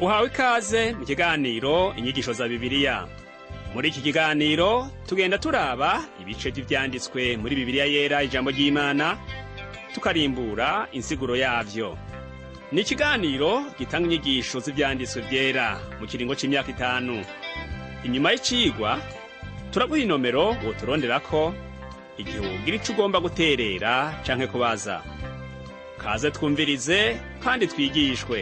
Uhawe ikaze mu kiganiro Inyigisho za Bibiliya. Muri iki kiganiro tugenda turaba ibice vy'ivyanditswe muri Bibiliya Yera, ijambo ry'Imana, tukarimbura insiguro yavyo. Ni ikiganiro gitanga inyigisho z'ivyanditswe vyera mu kiringo c'imyaka 5. Inyuma y'icigwa turaguha inomero woturonderako igihe wogira ico ugomba guterera canke kubaza. Kaze twumvirize kandi twigishwe.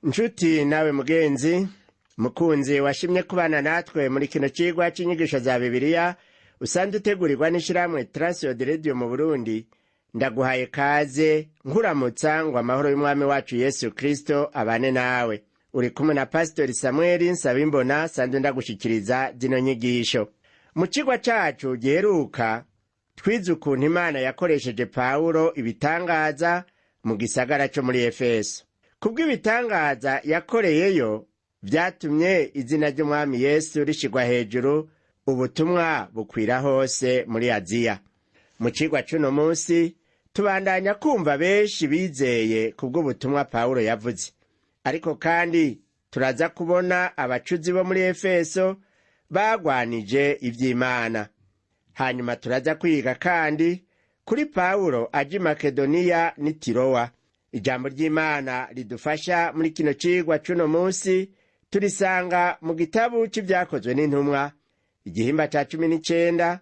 Nshuti nawe mugenzi mukunzi washimye kubana natwe muri kino cigwa c'inyigisho za Bibiliya usanzwe utegurirwa n'ishirahamwe Transworld Radio mu Burundi, ndaguhaye kaze nkuramutsa ngo amahoro y'Umwami wacu Yesu Kristo abane nawe. Uri kumwe na Pasitori Samweli Nsabimbona, sanzwe ndagushikiriza zino nyigisho. Mu cigwa cacu giheruka twize ukuntu Imana yakoresheje Pawulo ibitangaza mu gisagara co muri Efeso. Kubw'ibitangaza yakoreyeyo vyatumye izina ry'Umwami Yesu rishigwa hejuru, ubutumwa bukwira hose muri Aziya. Mu cigwa c'uno munsi tubandanya kumva benshi bizeye kubw'ubutumwa Pawulo yavuze. Ariko kandi turaza kubona abacuzi bo muri Efeso bagwanije ivy'Imana. Hanyuma turaza kwiga kandi kuri Pawulo aja i Makedoniya n'i Tirowa. Ijambo ry'Imana ridufasha muri kino cigwa c'uno munsi turisanga mu gitabu c'Ivyakozwe n'Intumwa, igihimba ca 19,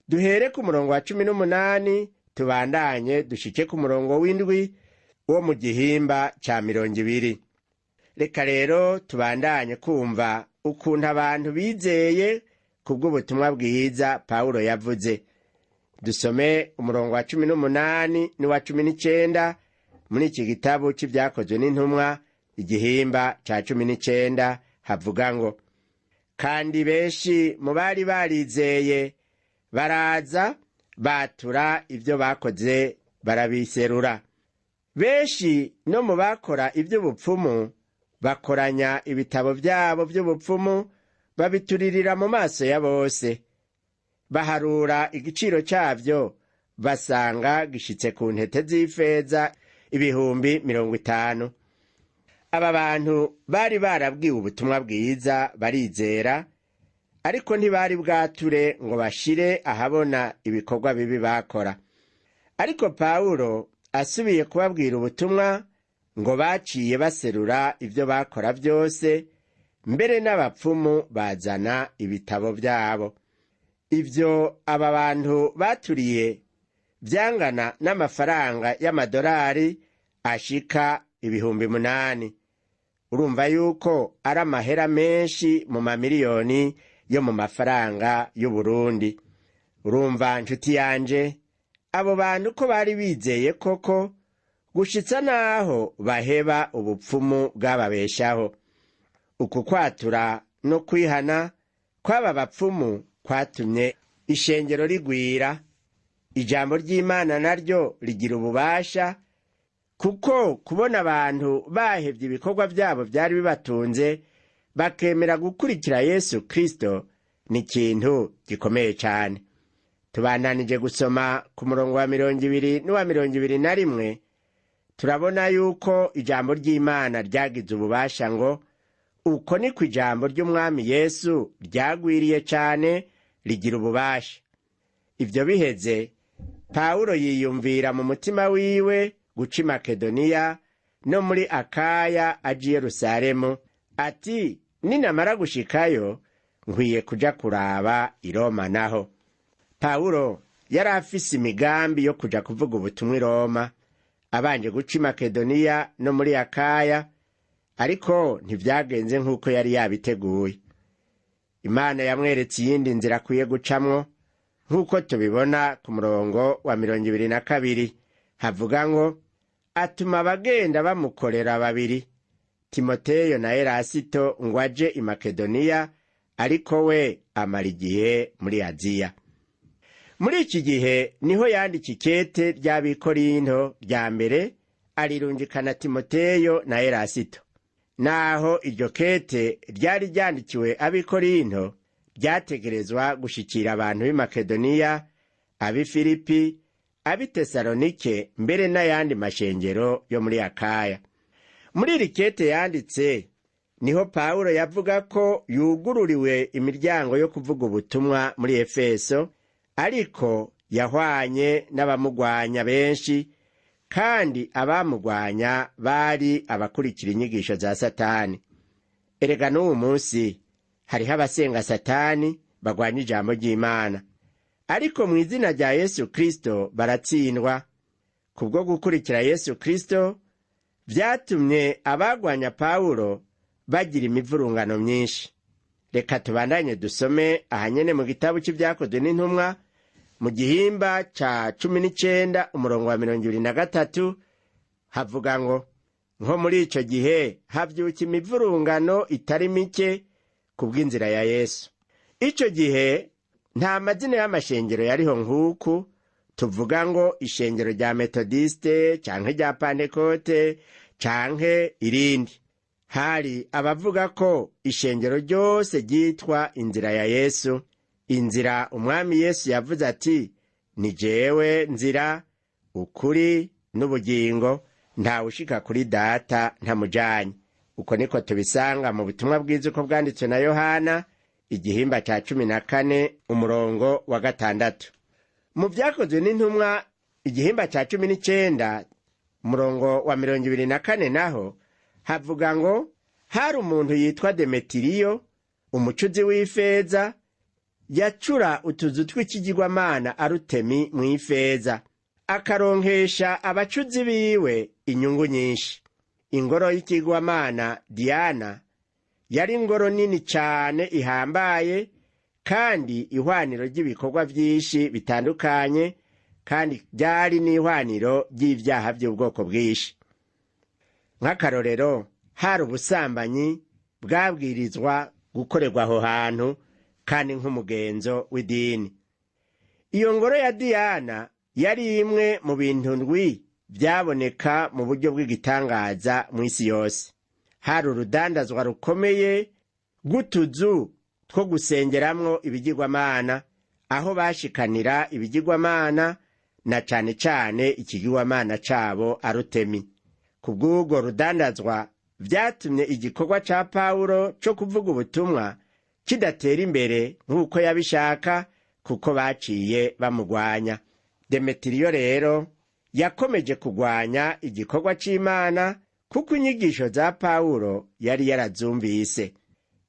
duhere ku murongo wa 18 tubandanye dushike ku murongo w'7 wo mu gihimba ca 20. Reka rero tubandanye kumva ukuntu abantu bizeye kubw'ubutumwa bwiza Pawulo yavuze. Dusome umurongo wa 18 n'uwa 19 muri iki gitabu c'Ivyakozwe n'Intumwa, igihimba ca 19, havuga ngo: kandi benshi mu bari barizeye baraza batura ibyo bakoze barabiserura. Benshi no mu bakora ivy'ubupfumu bakoranya ibitabo vyabo vy'ubupfumu babituririra mu maso ya bose. Baharura igiciro cavyo basanga gishitse ku ntete z'ifeza 50,000. Aba bantu bari barabwiwe ubutumwa bwiza barizera, ariko ntibari bwature ngo bashire ahabona ibikorwa bibi bakora. Ariko Pawulo asubiye kubabwira ubutumwa ngo baciye baserura ivyo bakora vyose, mbere n'abapfumu bazana ibitabo vyabo. Ivyo aba bantu baturiye vyangana n'amafaranga y'amadolari ashika 8,000. Urumva yuko ari amahera menshi mu mamiliyoni yo mu mafaranga y'Uburundi. Urumva nshuti yanje, abo bantu ko bari bizeye koko gushitsa naho baheba ubupfumu bwababeshaho. Uku kwatura no kwihana kw'aba bapfumu kwatumye ishengero rigwira, ijambo ry'Imana naryo rigira ububasha, kuko kubona abantu bahevye ibikorwa vyabo vyari bibatunze bakemera gukurikira Yesu Kristo ni ikintu gikomeye cane. Tubandanije gusoma ku murongo wa 20 n'uwa 21, turabona yuko ijambo ry'Imana ryagize ububasha ngo uko niko ijambo ry'Umwami Yesu ryagwiriye cane rigira ububasha. Ivyo biheze, Pawulo yiyumvira mu mutima wiwe guca i Makedoniya no muri Akaya aja i Yerusalemu, ati ninamara gushikayo nkwiye kuja kuraba i Roma naho. Pawulo yari afise imigambi yo kuja kuvuga ubutumwa i Roma, abanje guca i Makedoniya no muri Akaya, ariko ntivyagenze nk'uko yari yabiteguye. Imana yamweretse iyindi nzira akwiye gucamwo, nk'uko tubibona ku murongo wa 22, havuga ngo atuma abagenda bamukorera babiri, Timoteyo na Erasito, ngo aje i Makedoniya, ariko we amara igihe muri Aziya. Muri iki gihe niho yandika ikete ry'Abikorinto rya mbere, arirungikana Timoteyo na Erasito. Naho iryo kete ryari ryandikiwe Abikorinto, ryategerezwa gushikira abantu b'i Makedoniya, ab'i Filipi, ab'i Tesalonike, mbere n'ayandi mashengero yo muri Akaya. Muri iri kete yanditse niho Pawulo yavuga ko yugururiwe imiryango yo kuvuga ubutumwa muri Efeso, ariko yahwanye n'abamugwanya benshi, kandi abamugwanya bari abakurikira inyigisho za Satani. Erega n'uwu munsi hariho abasenga Satani bagwanya ijambo ry'Imana, ariko mu izina rya Yesu Kristo baratsindwa. Kubwo gukurikira Yesu Kristo vyatumye abagwanya Pawulo bagira imivurungano myinshi. Reka tubandanye dusome ahanyene mu gitabo c'Ivyakozwe n'Intumwa, mu gihimba ca 19, umurongo wa 23, havuga ngo: nko muri ico gihe havyuka imivurungano itari mike kubw'inzira ya Yesu. Ico gihe nta mazina y'amashengero yariho nk'uku tuvuga ngo ishengero rya Metodiste canke rya Pantekote canke irindi. Hari abavuga ko ishengero ryose ryitwa Inzira ya Yesu, inzira Umwami Yesu yavuze ati: "Ni jewe nzira, ukuri n'ubugingo, ntawushika kuri Data ntamujanye." Uko niko tubisanga mu butumwa bwiza uko bwanditswe na Yohana, igihimba ca 14, umurongo wa 6. Mu Vyakozwe n'Intumwa, igihimba ca 19, umurongo wa 24, naho havuga ngo hari umuntu yitwa Demetiriyo, umucuzi w'ifeza, yacura utuzu tw'ikigirwamana Arutemi mu ifeza, akaronkesha abacuzi biwe inyungu nyinshi. Ingoro y'ikigirwamana Diana yari ingoro nini cane ihambaye, kandi ihwaniro ry'ibikorwa vyinshi bitandukanye, kandi ryari n'ihwaniro ry'ivyaha vy'ubwoko bwinshi. Nk'akarorero, hari ubusambanyi bwabwirizwa gukorerwa aho hantu, kandi nk'umugenzo w'idini. Iyo ngoro ya Diyana yari imwe mu bintu ndwi byaboneka mu buryo bw'igitangaza mu isi yose. Hari urudandazwa rukomeye rw'utuzu two gusengeramwo ibigirwamana, aho bashikanira ibigirwamana, na cane cane ikigirwamana cabo Arutemi. Kubw'urwo rudandazwa vyatumye igikorwa ca Pawulo co kuvuga ubutumwa kidatera imbere nk'uko yabishaka, kuko baciye bamugwanya. Demetiriyo rero yakomeje kugwanya igikorwa c'Imana, kuko inyigisho za Pawulo yari yarazumvise.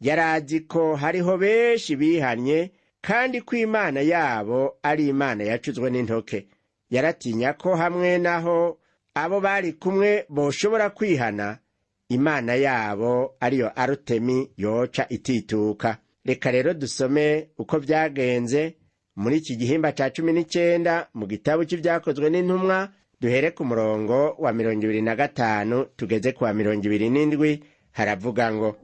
Yarazi ko hariho benshi bihanye, kandi ko Imana yabo ari imana yacuzwe n'intoke. Yaratinya ko hamwe naho abo bari kumwe boshobora kwihana, imana yabo ariyo Arutemi yoca itituka. Reka rero dusome uko vyagenze muri iki gihimba ca 19 mu gitabo c'Ivyakozwe n'Intumwa, duhere ku murongo wa 25 tugeze ku wa 27. Haravuga ngo: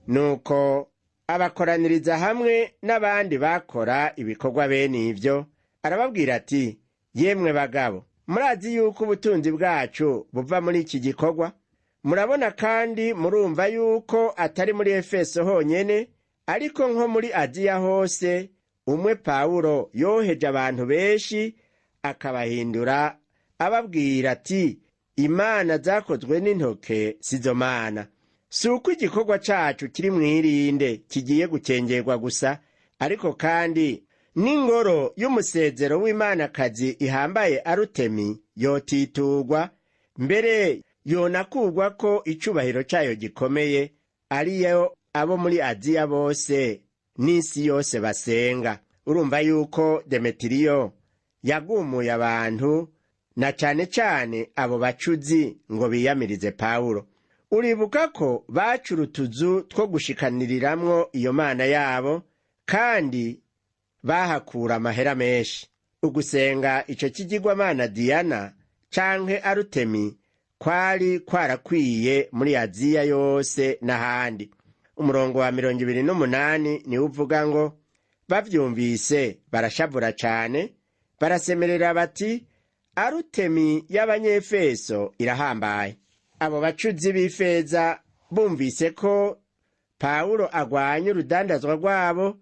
nuko abakoraniriza hamwe n'abandi bakora ibikorwa bene ivyo, arababwira ati: "Yemwe bagabo, murazi yuko ubutunzi bwacu buva muri iki gikorwa. Murabona kandi murumva yuko atari muri Efeso honyene, ariko nko muri Aziya hose, umwe Pawulo yoheje abantu benshi akabahindura, ababwira ati: 'Imana zakozwe n'intoke sizo mana.' Si uko igikorwa cacu kiri mw'irinde kigiye gukengerwa gusa, ariko kandi n'ingoro y'umusezero w'imanakazi ihambaye Arutemi yotiturwa, mbere yonakurwa ko icubahiro cayo gikomeye, ariyo abo muri Aziya bose n'isi yose basenga." Urumva yuko Demetiriyo yagumuye abantu, na cane cane abo bacuzi, ngo biyamirize Pawulo. Uribuka ko bacura utuzu two gushikaniriramwo iyo mana yabo, kandi bahakura amahera menshi. Ugusenga ico kigirwamana Diyana canke Arutemi kwari kwarakwiye muri Aziya yose n'ahandi. Umurongo wa 28 niwo uvuga ngo: bavyumvise barashavura cane, barasemerera bati: "Arutemi y'Abanyefeso irahambaye!" Abo bacuzi b'ifeza bumvise ko Pawulo agwanya urudandazwa rwabo,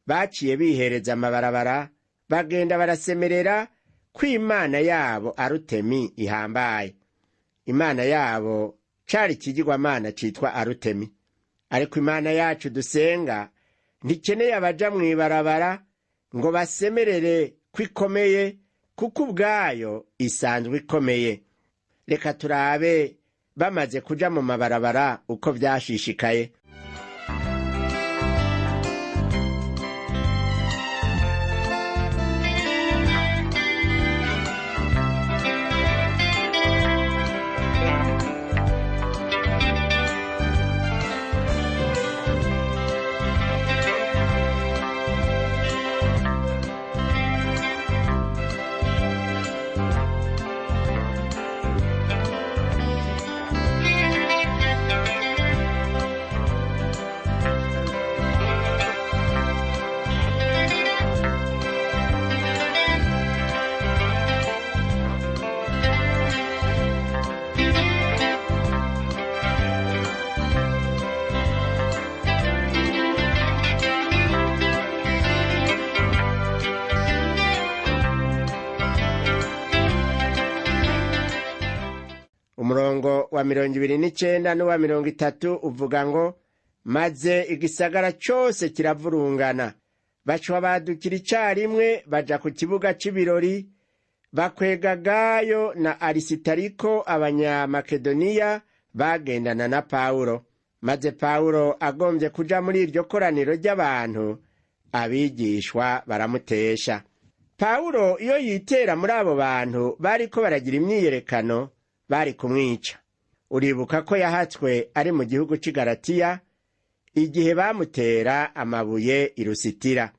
baciye bihereza amabarabara, bagenda barasemerera Ko imana yabo Arutemi ihambaye. Imana yabo cari ikigirwamana citwa Arutemi. Ariko Imana yacu dusenga ntikeneye abaja mw'ibarabara ngo basemerere ko ikomeye, kuko ubwayo isanzwe ikomeye. Reka turabe bamaze kuja mu mabarabara uko vyashishikaye. Umurongo wa 29 n'uwa 30 uvuga ngo: Maze igisagara cose kiravurungana, bacwa badukira icarimwe baja ku kibuga c'ibirori, bakwega Gayo na Arisitariko Abanyamakedoniya bagendana na Pawulo. Maze Pawulo agombye kuja muri iryo koraniro ry'abantu, abigishwa baramutesha. Pawulo iyo yitera muri abo bantu bariko baragira imyiyerekano, bari kumwica. Uribuka ko yahatswe ari mu gihugu c'i Galatiya igihe bamutera amabuye i Lusitira.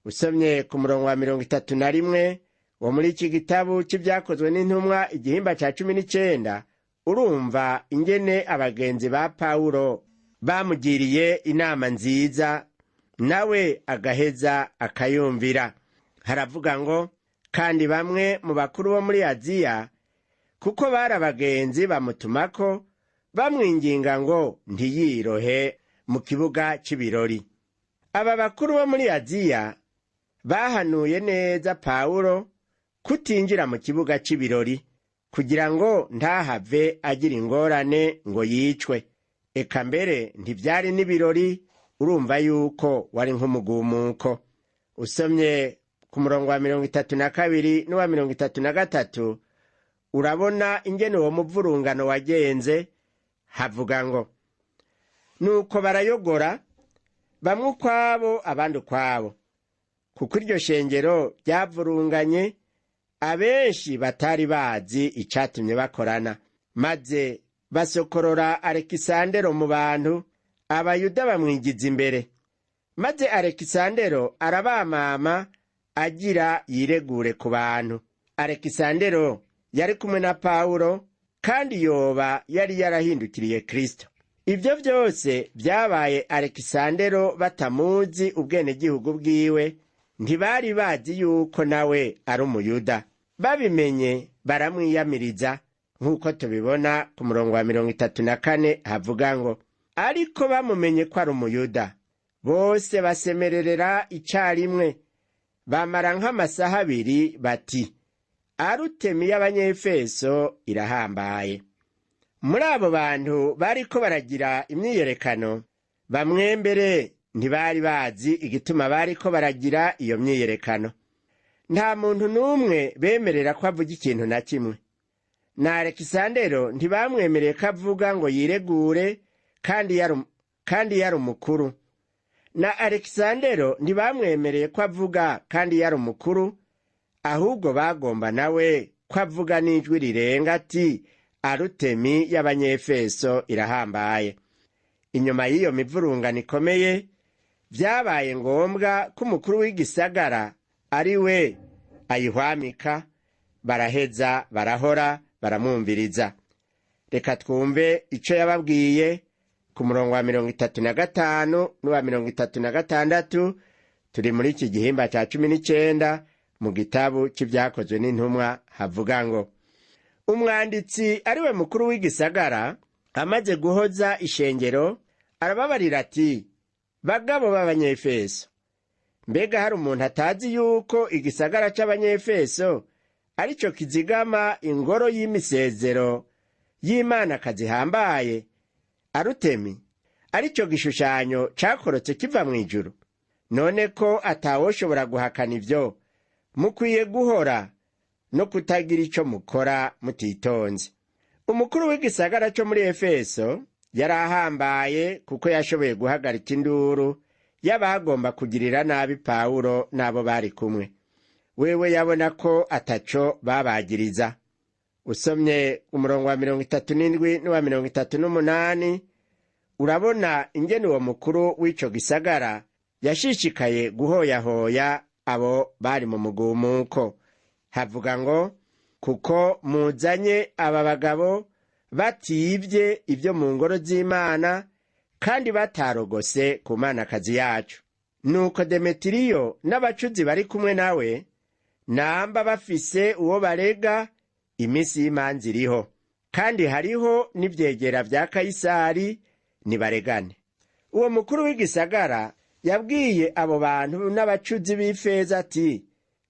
Usomye ku murongo wa 31 wo muri iki gitabo c'Ivyakozwe n'Intumwa, igihimba ca 19, urumva ingene abagenzi ba Pawulo bamugiriye inama nziza, nawe agaheza akayumvira. Haravuga ngo: Kandi bamwe mu bakuru bo muri Aziya, kuko bari abagenzi, bamutumako bamwinginga ngo ntiyirohe mu kibuga c'ibirori. Aba bakuru bo muri Aziya bahanuye neza Pawulo kutinjira mu kibuga c'ibirori kugira ngo ntahave agira ingorane ngo yicwe. Eka mbere ntivyari n'ibirori, urumva yuko wari nk'umugumuko. Usomye ku murongo wa 32 n'uwa 33, urabona ingene uwo muvurungano wagenze. Havuga ngo: Nuko barayogora, bamwe ukwabo abandi ukwabo, kuko iryo shengero ryavurunganye, abenshi batari bazi icatumye bakorana. Maze basokorora Alekisandero mu bantu, Abayuda bamwigiza imbere. Maze Alekisandero arabamama agira yiregure ku bantu. Alekisandero yari kumwe na Pawulo, kandi yoba yari yarahindukiriye Kristo. Ibyo byose byabaye Alekisandero batamuzi ubwenegihugu bwiwe, ntibari bazi yuko nawe ari Umuyuda. Babimenye baramwiyamiriza, nk'uko tubibona ku murongo wa 34, havuga ngo: Ariko bamumenye ko ari Umuyuda, bose basemererera icarimwe, bamara nk'amasaha 2 bati: Arutemi y'Abanyefeso irahambaye. Muri abo bantu bariko baragira imyiyerekano, bamwe mbere ntibari bazi igituma bariko baragira iyo myiyerekano. Nta muntu n'umwe bemerera ko avuga ikintu na kimwe. Na Alekisandero ntibamwemereye ko avuga ngo yiregure, kandi yari umukuru. Na Alekisandero ntibamwemereye ko avuga kandi yari umukuru, ahubwo bagomba nawe ko avuga n'ijwi rirenga ati: Arutemi y'Abanyefeso irahambaye. Inyuma y'iyo mivurungano ikomeye, vyabaye ngombwa ko umukuru w'igisagara ari we ayihwamika, baraheza barahora baramwumviriza. Reka twumve ico yababwiye ku murongo wa 35 n'uwa 36. Turi muri iki gihimba ca 19 mu gitabo c'Ivyakozwe n'Intumwa, havuga ngo: Umwanditsi ari we mukuru w'igisagara amaze guhoza ishengero, arababarira ati: Bagabo b'Abanyefeso, mbega hari umuntu atazi yuko igisagara c'Abanyefeso arico kizigama ingoro y'imisezero y'Imanakazi ihambaye Arutemi, arico gishushanyo cakorotse kiva mu ijuru? None ko atawoshobora guhakana ivyo, mukwiye guhora no kutagira ico mukora mutitonze. Umukuru w'igisagara co muri Efeso yari ahambaye, kuko yashoboye guhagarika induru y'abagomba kugirira nabi Pawulo n'abo bari kumwe. Wewe yabona ko ataco babagiriza. Usomye umurongo wa 37 n'uwa 38, urabona ingene uwo mukuru w'ico gisagara yashishikaye guhoyahoya abo bari mu mugumuko. Havuga ngo: "Kuko muzanye aba bagabo batibye ibyo mu ngoro z'Imana, kandi batarogose ku manakazi yacu." Nuko Demetiriyo n'abacuzi bari kumwe nawe namba bafise uwo barega, iminsi y'imanza iriho, kandi hariho n'ivyegera vya Kayisari, nibaregane. Uwo mukuru w'igisagara yabwiye abo bantu n'abacuzi b'ifeza ati: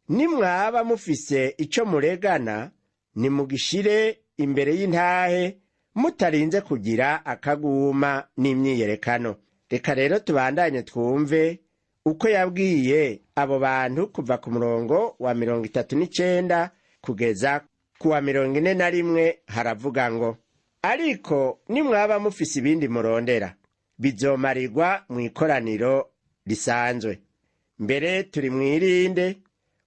"Nimwaba mufise ico muregana, nimugishire imbere y'intahe, mutarinze kugira akaguma n'imyiyerekano." Reka rero tubandanye twumve uko yabwiye abo bantu kuva ku murongo wa 39 kugeza ku wa 41. Haravuga ngo: "Ariko nimwaba mufise ibindi murondera, bizomarirwa mu ikoraniro risanzwe. Mbere turi mwirinde,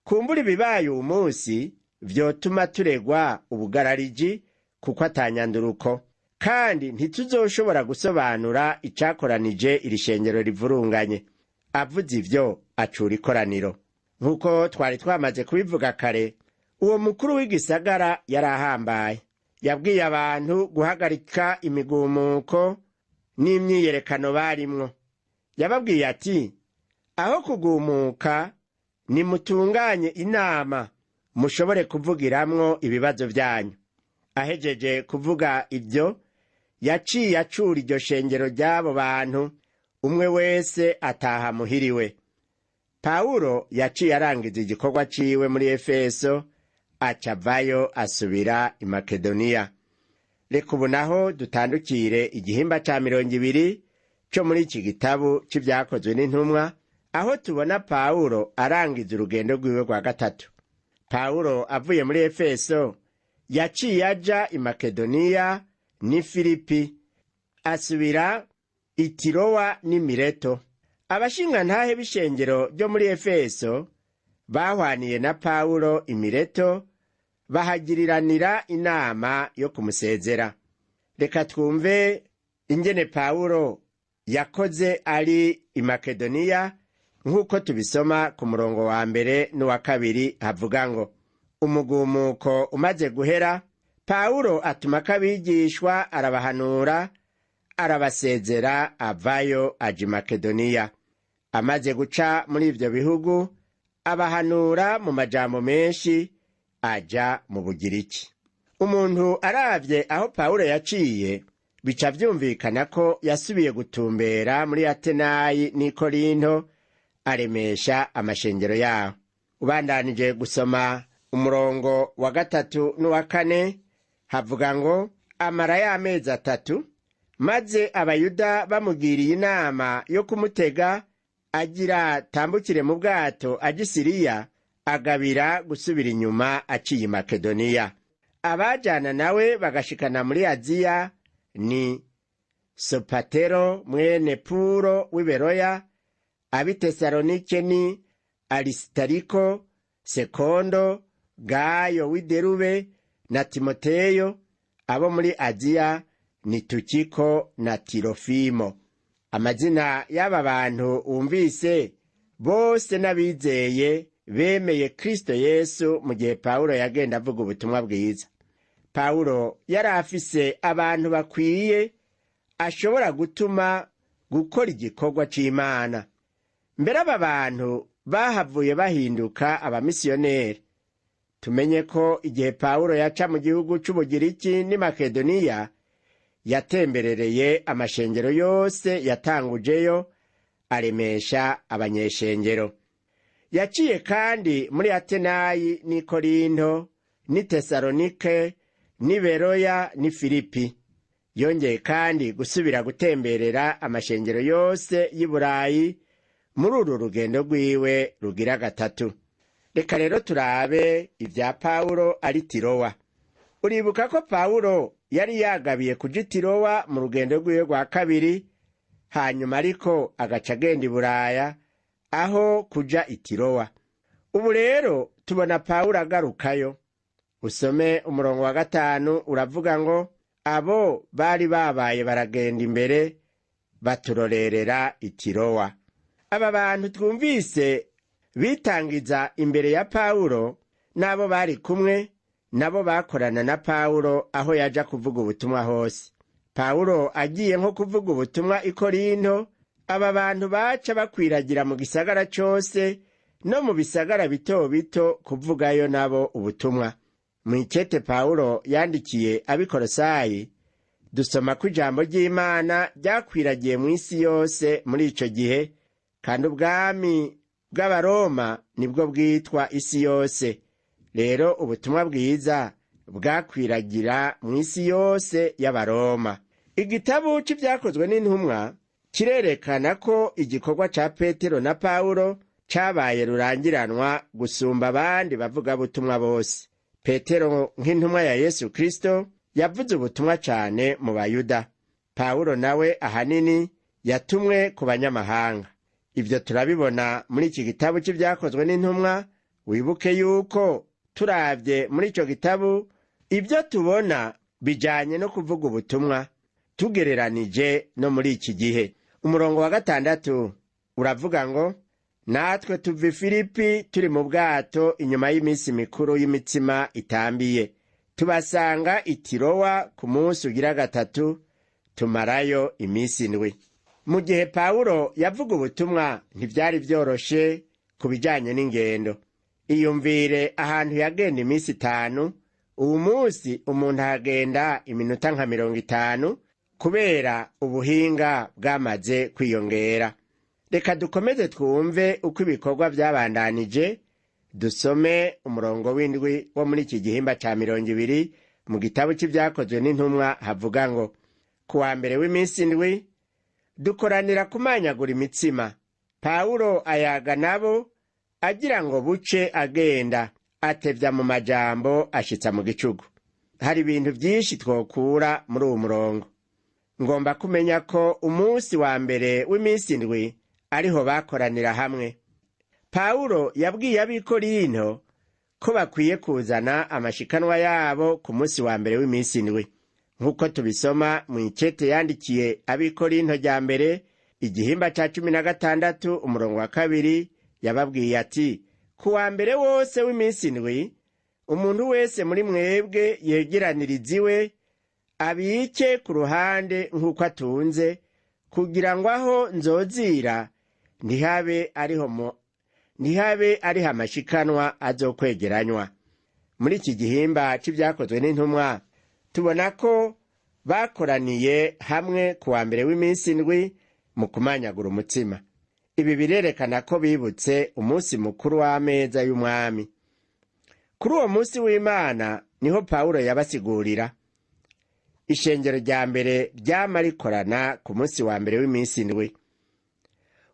kumbura ibibaye uwu munsi vyotuma turegwa ubugarariji, kuko atanyanduruko, kandi ntituzoshobora gusobanura icakoranije iri shengero rivurunganye." Avuze ivyo, acura ikoraniro. Nk'uko twari twamaze kubivuga kare, uwo mukuru w'igisagara yari ahambaye. Yabwiye abantu guhagarika imigumuko n'imyiyerekano barimwo. Yababwiye ati: "Aho kugumuka, nimutunganye inama mushobore kuvugiramwo ibibazo vyanyu." Ahejeje kuvuga ibyo, yaciye acura iryo shengero ry'abo bantu, umwe wese ataha muhiriwe. Pawulo yaciye arangiza igikorwa ciwe muri Efeso, aca avayo asubira i Makedoniya. Reka ubu naho dutandukire igihimba ca 20 co muri iki gitabo c'Ivyakozwe n'Intumwa, aho tubona Pawulo arangiza urugendo rwiwe rwa gatatu. Pawulo avuye muri Efeso yaciye aja i Makedoniya n'i Filipi, asubira i Tirowa n'i Mileto. Abashingantahe b'ishengero ryo muri Efeso bahwaniye na Pawulo i Mileto, bahagiriranira inama yo kumusezera. Reka twumve ingene Pawulo yakoze ari i Makedoniya, nk'uko tubisoma ku murongo wa 1 n'uwa 2. Havuga ngo: "Umugumuko umaze guhera, Pawulo atumako abigishwa, arabahanura, arabasezera, avayo aja i Makedoniya. Amaze guca muri ivyo bihugu, abahanura mu majambo menshi, aja mu Bugiriki." Umuntu aravye aho Pawulo yaciye, bica vyumvikana ko yasubiye gutumbera muri Atenayi n'i Korinto, aremesha amashengero yaho. Ubandanije gusoma umurongo wa 3 n'uwa 4, havuga ngo: "Amara y'amezi 3, maze Abayuda bamugiriye inama yo kumutega agira tambukire mu bwato aja i Siriya, agabira gusubira inyuma aciye i Makedoniya. Abajana nawe bagashikana muri Aziya ni Sopatero mwene Puro w'i Beroya, ab'i Tesalonike ni Arisitariko, Sekondo, Gayo w'i Derube na Timoteyo; abo muri Aziya ni Tukiko na Tirofimo." Amazina y'aba bantu wumvise bose n'abizeye bemeye Kristo Yesu mu gihe Pawulo yagenda avuga ubutumwa bwiza. Pawulo yari afise abantu bakwiye ashobora gutuma gukora igikorwa c'Imana. Mbere aba bantu bahavuye bahinduka abamisiyoneri. Tumenye ko igihe Pawulo yaca mu gihugu c'Ubugiriki n'i Makedoniya, yatemberereye amashengero yose yatangujeyo, aremesha abanyeshengero. Yaciye kandi muri Atenayi n'i Korinto. n'i Tesalonike, n'i Beroya n'i Filipi. Yongeye kandi gusubira gutemberera amashengero yose y'i Burayi muri uru rugendo rwiwe rugira gatatu. Reka rero turabe ibya Pawulo ari Tirowa. Uribuka ko Pawulo yari yagabiye kuja i Tirowa mu rugendo rwiwe rwa kabiri, hanyuma ariko agaca agenda i Buraya aho kuja i Tirowa. Ubu rero tubona Pawulo agarukayo. Usome umurongo wa 5, uravuga ngo: abo bari babaye baragenda imbere baturorerera i Tirowa. Aba bantu twumvise bitangiza imbere ya Pawulo n'abo bari kumwe nabo bakorana na Pawulo aho yaja kuvuga ubutumwa hose. Pawulo agiye nko kuvuga ubutumwa i Korinto, aba bantu baca bakwiragira mu gisagara cose no mu bisagara bito bito kuvugayo nabo ubutumwa. Mw'ikete Pawulo yandikiye ab'Ikolosayi, dusoma ko ijambo ry'Imana ryakwiragiye mu isi yose muri ico gihe, kandi ubwami bw'Abaroma nibwo bwitwa isi yose. Rero ubutumwa bwiza bwakwiragira mu isi yose y'Abaroma. Igitabo c'Ivyakozwe n'Intumwa kirerekana ko igikorwa ca Petero na Pawulo cabaye rurangiranwa gusumba abandi bavugabutumwa bose. Petero nk'intumwa ya Yesu Kristo yavuze ubutumwa cane mu Bayuda. Pawulo nawe ahanini yatumwe ku banyamahanga. Ibyo turabibona muri iki gitabo c'Ivyakozwe n'Intumwa. Wibuke yuko turavye muri ico gitabo ibyo tubona bijanye no kuvuga ubutumwa tugereranije no muri iki gihe. Umurongo wa 6 uravuga ngo: natwe tuva i Filipi turi mu bwato inyuma y'iminsi mikuru y'imitsima itambiye, tubasanga i Tirowa ku munsi ugira gatatu, tumarayo iminsi 7. Mu gihe Pawulo yavuga ubutumwa ntivyari vyoroshe ku bijanye n'ingendo. Iyumvire ahantu yagenda iminsi 5, uwu munsi umuntu ahagenda iminota nka 50 kubera ubuhinga bwamaze kwiyongera. Reka dukomeze twumve uko ibikorwa vyabandanije. Dusome umurongo w'7 wo muri iki gihimba ca 20 mu gitabo c'Ivyakozwe n'Intumwa, havuga ngo: ku wa mbere w'iminsi 7 dukoranira kumanyagura imitsima. Pawulo ayaga nabo agira ngo buce agenda atevya mu majambo ashitsa mu gicugu. Hari ibintu vyinshi twokura muri uwu murongo. Ngomba kumenya ko umunsi wa mbere w'iminsi 7 ariho bakoranira hamwe. Pawulo yabwiye ab'i Korinto ko bakwiye kuzana amashikanwa yabo ku munsi wa mbere w'iminsi 7, nk'uko tubisoma mu ikete yandikiye ab'i Korinto rya mbere, igihimba ca 16 umurongo wa 2, yababwiye ati: ku wa mbere wose w'iminsi 7 umuntu wese muri mwebwe yegeraniriza iwe, abike ku ruhande nk'uko atunze, kugira ngo aho nzozira ntihabe ariho amashikanwa azokwegeranywa. Muri iki gihimba c'Ivyakozwe n'Intumwa tubona ko bakoraniye hamwe ku wa mbere w'iminsi 7 mu kumanyagura umutsima. Ibi birerekana ko bibutse umunsi mukuru w'ameza y'Umwami. Kuri uwo munsi w'Imana niho Pawulo yabasigurira. Ishengero rya mbere ryama rikorana ku munsi wa mbere w'iminsi 7.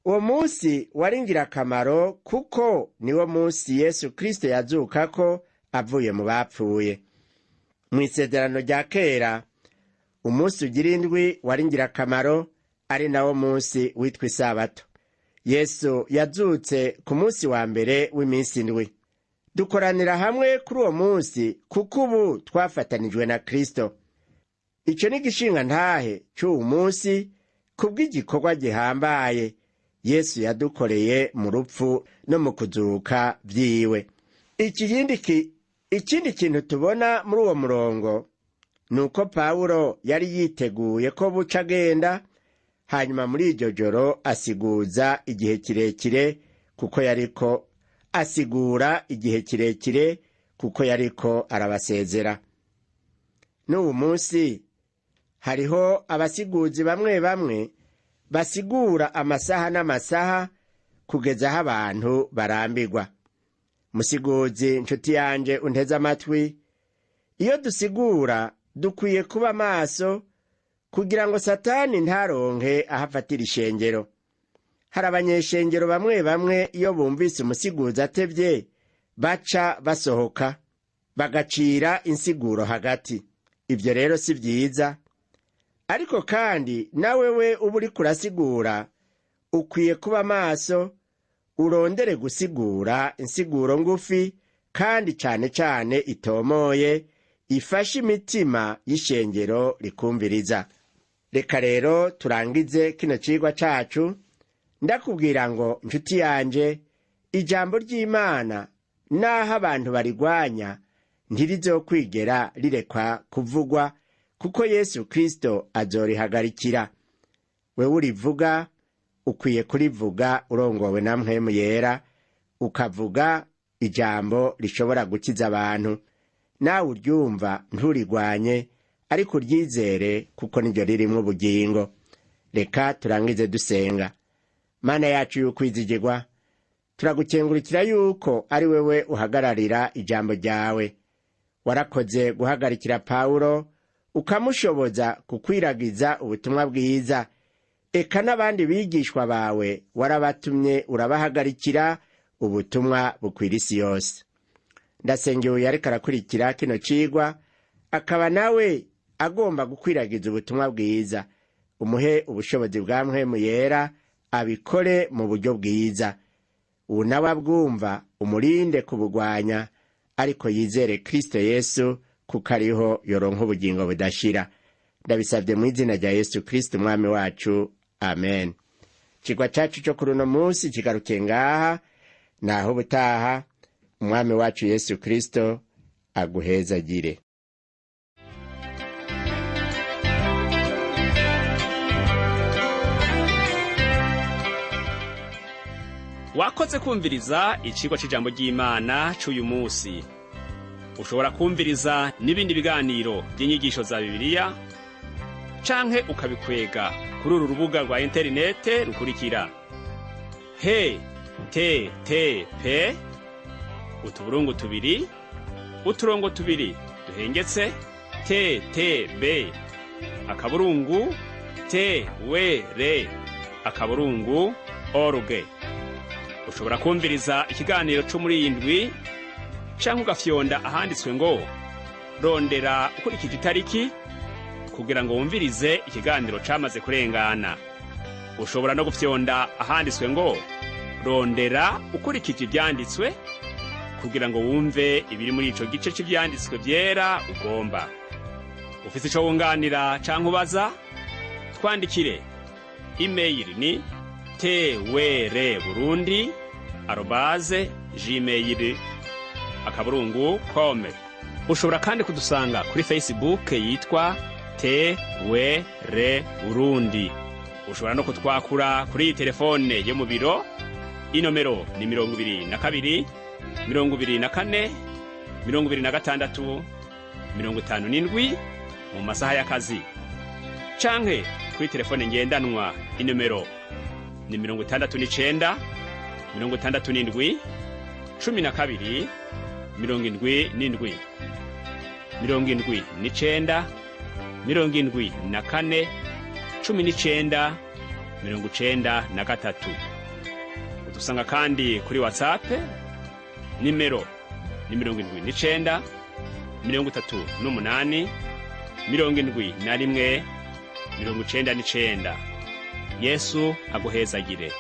Uwo munsi wari ingirakamaro kuko niwo munsi Yesu Kristo yazukako avuye mu bapfuye. Mu isezerano rya kera umunsi ugira indwi wari ingirakamaro, ari nawo munsi witwa Isabato. Yesu yazutse ku munsi wa mbere w'iminsi 7. Dukoranira hamwe kuri uwo munsi kuko ubu twafatanijwe na Kristo. Ico ni igishinga ntahe c'uwu munsi kubw'igikorwa gihambaye Yesu yadukoreye mu rupfu no mu kuzuka vyiwe. Ikindi kintu tubona muri uwo murongo ni uko Pawulo yari yiteguye ko buca agenda, hanyuma muri iryo joro asiguza igihe kirekire kuko yariko asigura igihe kirekire kuko yariko arabasezera. N'uwu munsi hariho abasiguzi bamwe bamwe basigura amasaha n'amasaha kugeza aho abantu barambirwa. Musiguzi nshuti yanje unteze amatwi, Iyo dusigura dukwiye kuba maso kugira ngo Satani ntaronke aho afatira ishengero. Hari abanyeshengero bamwe bamwe iyo bumvise umusiguzi atevye baca basohoka bagacira insiguro hagati. Ibyo rero si byiza. Ariko kandi nawe we uba uriko urasigura ukwiye kuba maso, urondere gusigura insiguro ngufi kandi cane cane itomoye, ifashe imitima y'ishengero rikumviriza. Reka rero turangize kino cigwa cacu ndakubwira ngo nshuti yanje, ijambo ry'Imana naho abantu barigwanya ntirizokwigera rirekwa kuvugwa, kuko Yesu Kristo azorihagarikira. Wewe urivuga ukwiye kurivuga urongowe na Mpwemu Yera, ukavuga ijambo rishobora gukiza abantu. Nawe uryumva nturigwanye, ariko uryizere kuko niryo ririmwo ubugingo. Reka turangize dusenga. Mana yacu y'ukwizigirwa, turagukengurukira yuko ari wewe uhagararira ijambo ryawe. Warakoze guhagarikira Pawulo ukamushoboza kukwiragiza ubutumwa bwiza. Eka n'abandi bigishwa bawe warabatumye urabahagarikira ubutumwa bukwira isi yose. Ndasengeye uyu ariko arakurikira kino cigwa, akaba nawe agomba gukwiragiza ubutumwa bwiza. Umuhe ubushobozi bwa Mpwemu Yera abikore mu buryo bwiza. Ubu nawe abwumva umurinde kubugwanya, ariko yizere Kristo Yesu kuko ariho yoronka ubugingo budashira. Ndabisabye mu izina rya Yesu Kristo umwami wacu, amen. Ikigwa cacu cyo kuri uno munsi kigarukiye ngaha. Naho ubutaha, umwami wacu Yesu Kristo aguhezagire. Wakoze kumviriza icigwa c'ijambo ry'Imana c'uyu munsi. Ushobora kumviriza n'ibindi biganiro by'inyigisho za Bibiliya canke ukabikwega kuri uru rubuga rwa interinete rukurikira: he te te pe utuburungu tubiri uturongo tubiri duhengetse te te be akaburungu te we re akaburungu org. Ushobora kumviriza ikiganiro co muri iyi ndwi canke ugafyonda ahanditswe ngo rondera ukurikije itariki kugira ngo wumvirize ikiganiro camaze kurengana. Ushobora no gufyonda ahanditswe ngo rondera ukurikije ivyanditswe kugira ngo wumve ibiri muri ico gice c'ivyanditswe vyera ugomba. Ufise ico wunganira canke ubaza, twandikire. Imeyili ni twrburundi@gmail.com. Ushobora kandi kudusanga kuri Facebook yitwa TWR Burundi. Ushobora no kutwakura kuri iyi telefone yo mu biro. Inomero ni 22 24 26 57 mu masaha y'akazi, canke kuri telefone ngendanwa inomero ni 69 67 12 77 79 74 19 93. Udusanga kandi kuri WhatsApp, nimero ni 79 38 71 99. Yesu aguhezagire.